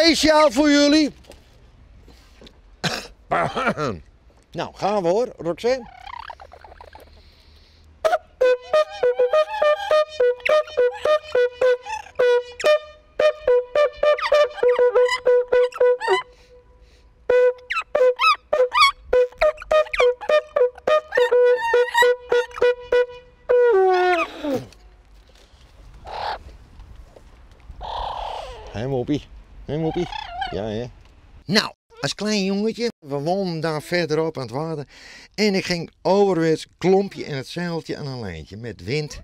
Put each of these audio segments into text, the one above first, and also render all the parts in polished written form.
Speciaal voor jullie. Nou, gaan we hoor, Roxanne. Hé Moppie, hé Moppie. Ja hè. Nou, als klein jongetje, we woonden daar verderop aan het water. En ik ging overwits klompje in het zeiltje aan een lijntje met wind.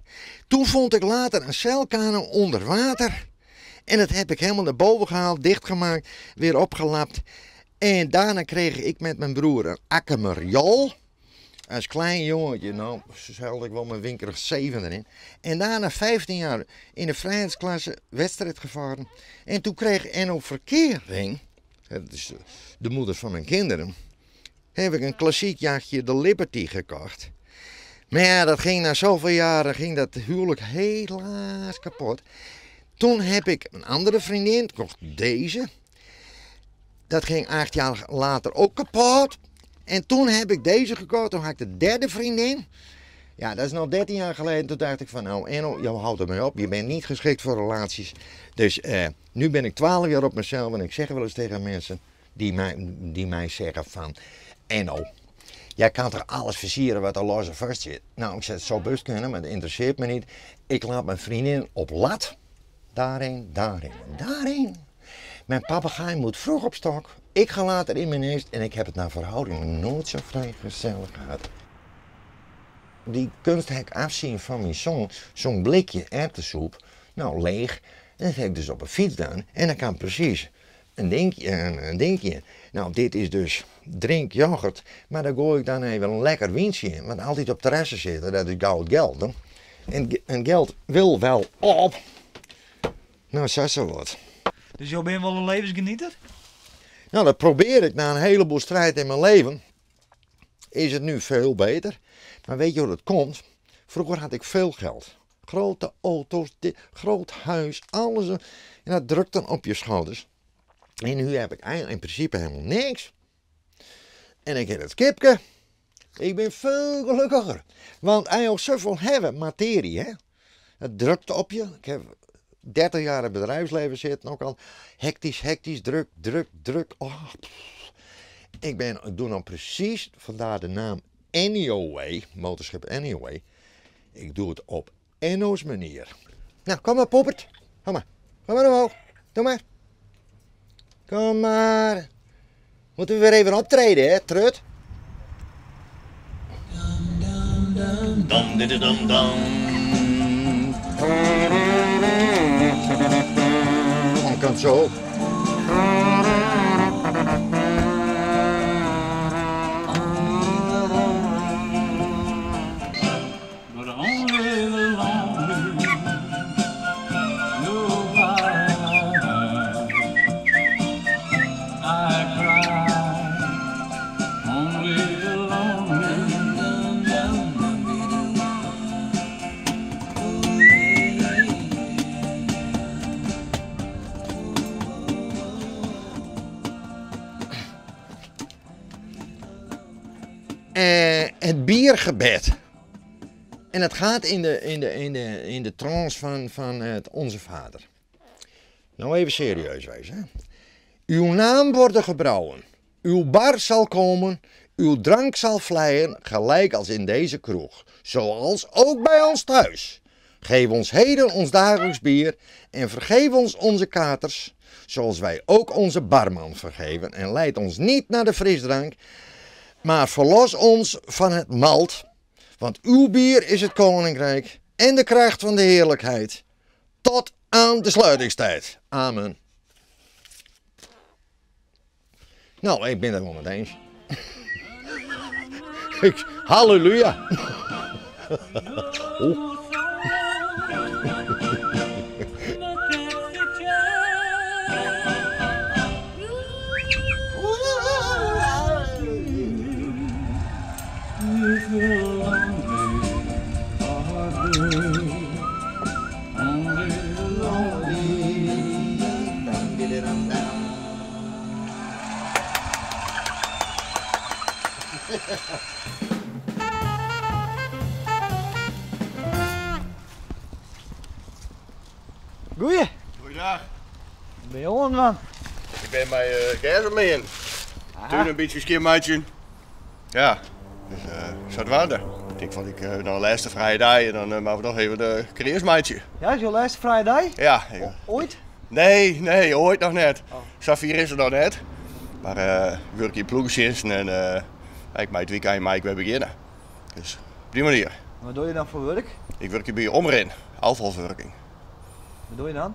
Toen vond ik later een zeilkano onder water. En dat heb ik helemaal naar boven gehaald, dichtgemaakt, weer opgelapt. En daarna kreeg ik met mijn broer een Akkemerjol. Als klein jongetje, nou, zeilde ik wel mijn winkerig 7 erin. En daarna 15 jaar in de vrijheidsklasse wedstrijd gevaren. En toen kreeg Enno Verkering, dat is de moeder van mijn kinderen, heb ik een klassiek jachtje, de Liberty, gekocht. Maar ja, dat ging na zoveel jaren, ging dat huwelijk helaas kapot. Toen heb ik een andere vriendin, kocht deze. Dat ging 8 jaar later ook kapot. En toen heb ik deze gekocht, toen had ik de derde vriendin. Ja, dat is nog 13 jaar geleden. Toen dacht ik van, nou Enno, jou houdt ermee op. Je bent niet geschikt voor relaties. Dus nu ben ik 12 jaar op mezelf en ik zeg wel eens tegen mensen die mij zeggen van, Enno, jij kan toch alles versieren wat er los en vast zit? Nou, ik zeg, het zou best kunnen, maar dat interesseert me niet. Ik laat mijn vriendin op lat. Daarheen, daarheen en daarheen. Mijn papegaai moet vroeg op stok. Ik ga later in mijn nest en ik heb het naar verhouding nooit zo vrij gezellig gehad. Die kunsthek afzien van mijn zoon, zo'n blikje erwtensoep, nou leeg. En dat heb ik dus op een fiets gedaan en dan kan precies een dingje. Nou, dit is dus drink yoghurt, maar daar gooi ik dan even een lekker windje in. Want altijd op terrassen zitten, dat is goud geld. Hè? En geld wil wel op. Nou, zo is wat. Dus jij bent wel een levensgenieter? Nou, dat probeer ik. Na een heleboel strijd in mijn leven is het nu veel beter. Maar weet je hoe dat komt? Vroeger had ik veel geld. Grote auto's, groot huis, alles. En dat drukt dan op je schouders. En nu heb ik eigenlijk in principe helemaal niks. En ik heb het kipke. Ik ben veel gelukkiger. Want eigenlijk zoveel hebben, materie, hè? Het drukt op je. Ik heb 30 jaar in het bedrijfsleven zitten, ook al hectisch, hectisch, druk, druk, druk. Oh, pff. Ik doe nou precies, vandaar de naam Anyway, motorschip Anyway. Ik doe het op Enno's manier. Nou, kom maar poepert. Kom maar. Kom maar omhoog. Doe maar. Kom maar. Moeten we weer even optreden, hè, trut? Dam, dam, dam, dam. Dan kan het zo. Het biergebed. En het gaat in de trance van het Onze Vader. Nou even serieus wezen. Hè? Uw naam wordt gebrouwen. Uw bar zal komen. Uw drank zal vleien, gelijk als in deze kroeg. Zoals ook bij ons thuis. Geef ons heden ons dagelijks bier en vergeef ons onze katers, zoals wij ook onze barman vergeven. En leid ons niet naar de frisdrank, maar verlos ons van het malt, want uw bier is het koninkrijk en de kracht van de heerlijkheid. Tot aan de sluitingstijd. Amen. Nou, ik ben het wel met eens. Halleluja. Oh. Goeie. Goeiedag. Ben je oan man? Ik ben mei gers oan meanen. Tún in bytsje skjinmeitsjen. Ja, dus sadwaande. Ik tink fan ik no de lêste frije dei en dan moatte we noch even de kreas meitsje. Ja, is jo lêste frije dei? Ja. Oait? Nee, nee, oait noch net. Safier is it noch net. Mar ik wurkje yn ploegetsjinsten en ik mei it wykein mei ik wer begjinne. Dus op dy manier. Wat doe je dan foar wurk? Ik wurkje by Omrin, ôffalferwurking. Wat doe je dan?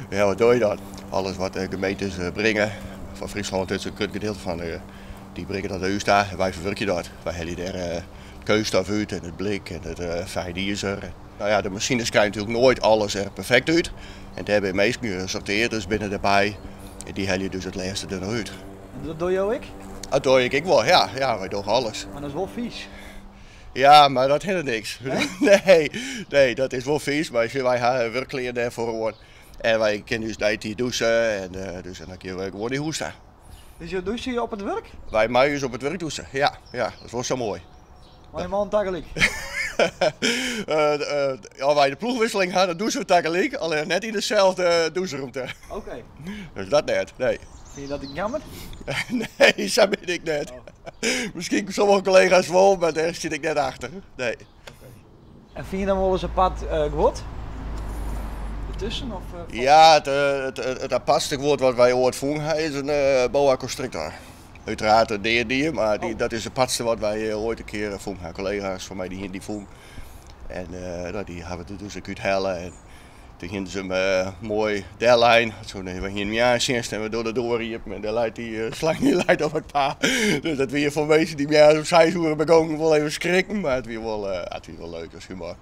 Ja, wat doe je dan? Alles wat de gemeentes bringe, fan Fryslân is in grut gedeelte fan, dy bringe dat nei ús ta en wy ferwurkje dat. Wy helje dêr it keunststof út en it blik en it fijn izer. No ja, de masines krije natuerlik noait alles er perfekt út. En dêr binne minsken, sortearders binne derby en dy helje dus it lêste der noch út. En dat doe jo ek? Dat doe ik ek wol, ja. Ja, wy dogge alles. Mar dat is wol fys. Ja, mar dat hinderet niks. Nee, nee, dat is wol fys, mar wy ha wurkklean dêrfoar oan. En wy kinne ús neitiid dûse en dus en dan kinne wy gewoan nei hûs ta. Dus jo dûse je op it wurk? Wy meie ús op it wurk dûse, ja. Ja, dat is wol sa moai. Mei je man tagelyk? As wy de ploechwisseling ha, dan dûse we tagelyk, allinnich net yn deselde dûsrûmte. Oké. Dus dat net, nee. Fyn je dat ek jammer? Nee, sa bin ik net. Miskien sommige kollega's wol, mar dêr sit ik net achter. Nee. En fyn je dan wolris apart guod? Dertusken? Of, Ja, it apartste guod wat wy oait fûn ha is in boa constrictor. Uiteraard in dea dier, mar dat is it apartste wat wy oait in kear fûn ha. Kollega's fan my dy hiene dy fûn. En no, dy hawwe it der dus ek úthelle. En toen hiene se him moai dellein. We hiene moarnstsjinst en we dogge de doar iepen en dêr leit dy slang dy leit op it paad. Dus dat wie foar minsken dy't moarns om seis oere begongen wol even skrikken, mar it wie wol, it wie wol leuk as humor.